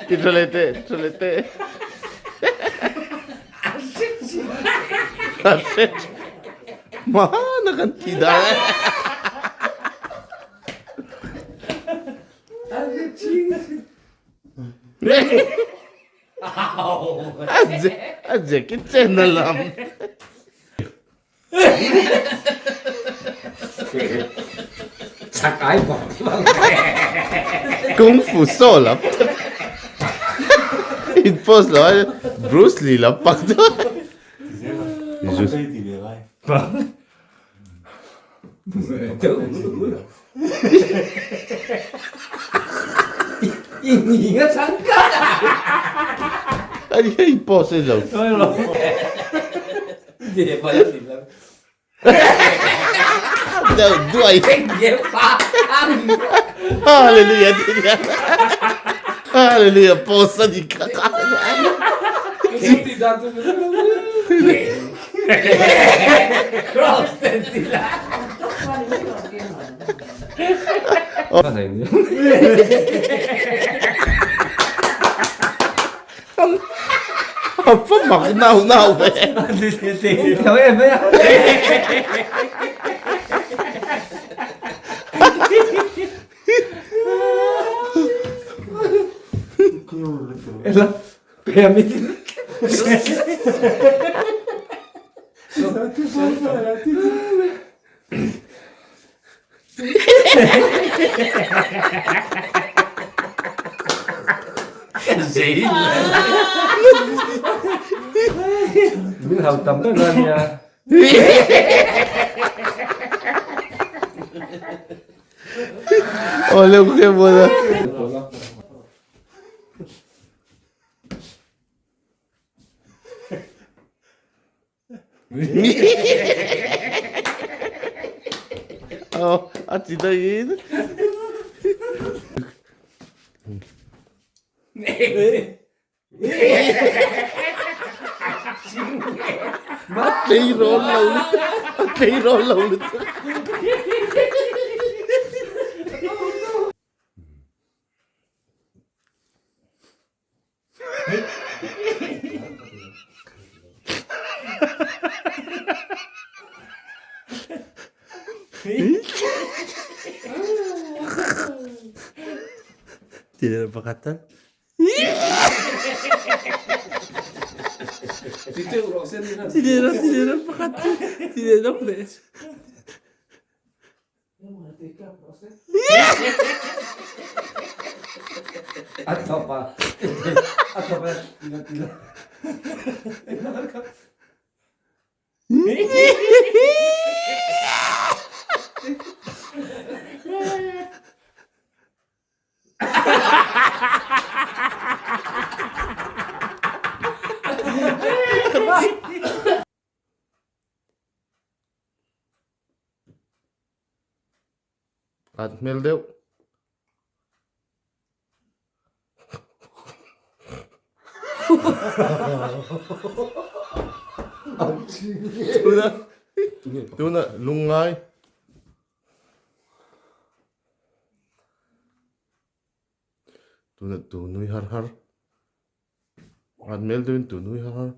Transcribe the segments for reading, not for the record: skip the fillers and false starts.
Ti tha leh teh, tha leh teh. A hre Mana kan ti dah eh. A Jackie Chan a lam. Kung Fu saw lam. In post lo a Bruce Lee lam pak tu. Hei pause lo. Deuh duai. Hallelujah. Hallelujah pause ani kha. A va mak nau nau ve. Min hau tam ber a nia. Awle khe bola. Aw, a ti daih in. tleirawl lo lutuk a tleirawl lo lutuk. Pakhat tal. At hmel deuh. Tuna tuna lungngai. Tuna tu nui har har. At hmel deuhin tu nui har har.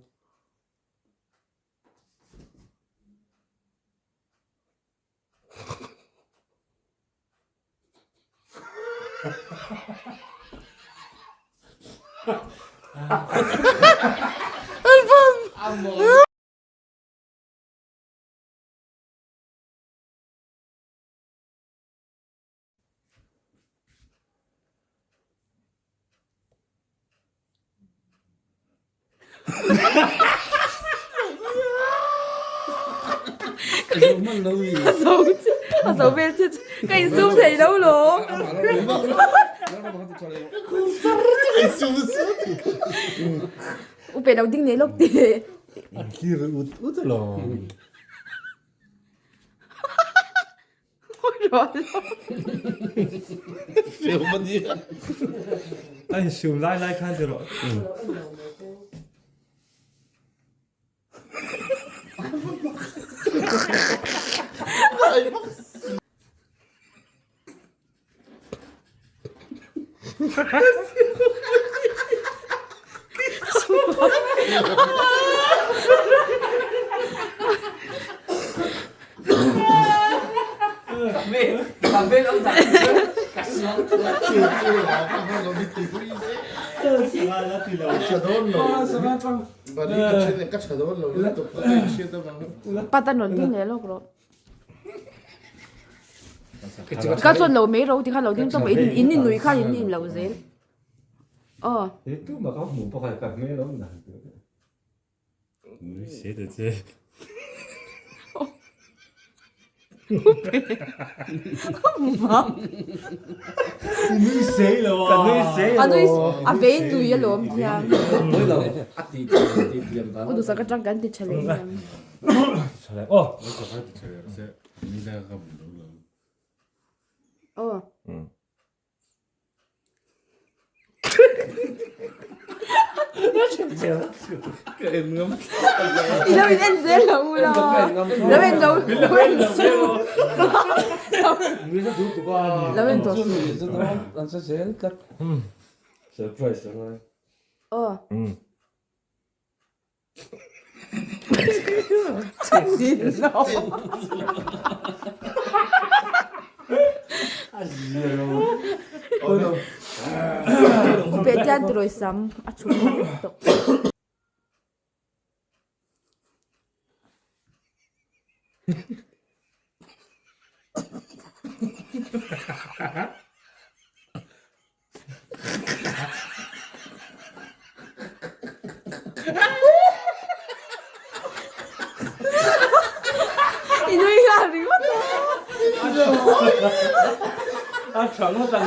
A zo vel che ka insum thei lo lawm. Upe lo ding nei lawk ti. A thlir ut ut alawm. A insum lai lai khan ti rawh. Patan rawn ding leh lawk rawh. Ka chuan lo mai ro ti khan lo ding tawp in in in nui khan in in lo zel. Aw. Tu ma ka hmu pakhat ka hmel awm dan tur. Nui se ta che. Nui sei lo a. Ka nui sei lo. A nui a vei nui alawm hian. Nui lo a ti ti thiam dan. U duhsak atang kan ti tha leh hian. Aw. Aw. I lo in en zel lo u la. Lo en lo lo en su. Lo en tawh su. Surprise angai. Aw. Upe tian tirawi sam a chhun vek tawh. I nui nghal ringawt a. A tha ngawt ang.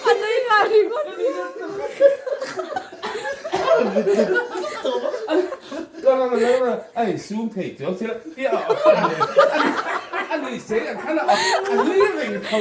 A nui nghal ringawt. Ai sum thei chuang thil a nui sei ang khan a nui reng tho.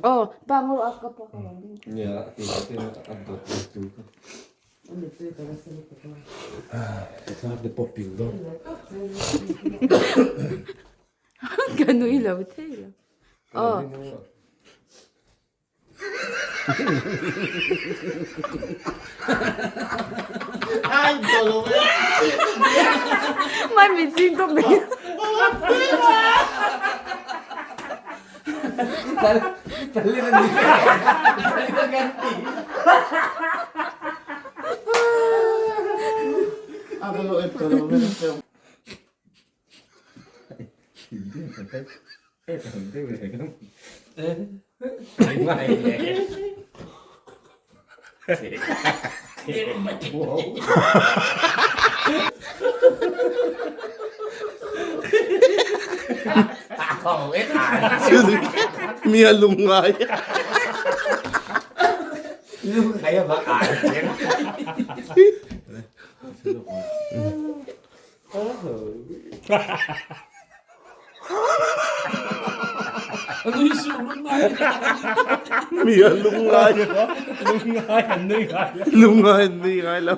Aw pa ngawr a ka pa ka lo ding. Ka nui lo thei lo. Aw. Mai mi ching tok ding. Mi a lung ngai. Mi a lung ngai. Lung ngai an nui ngai lo.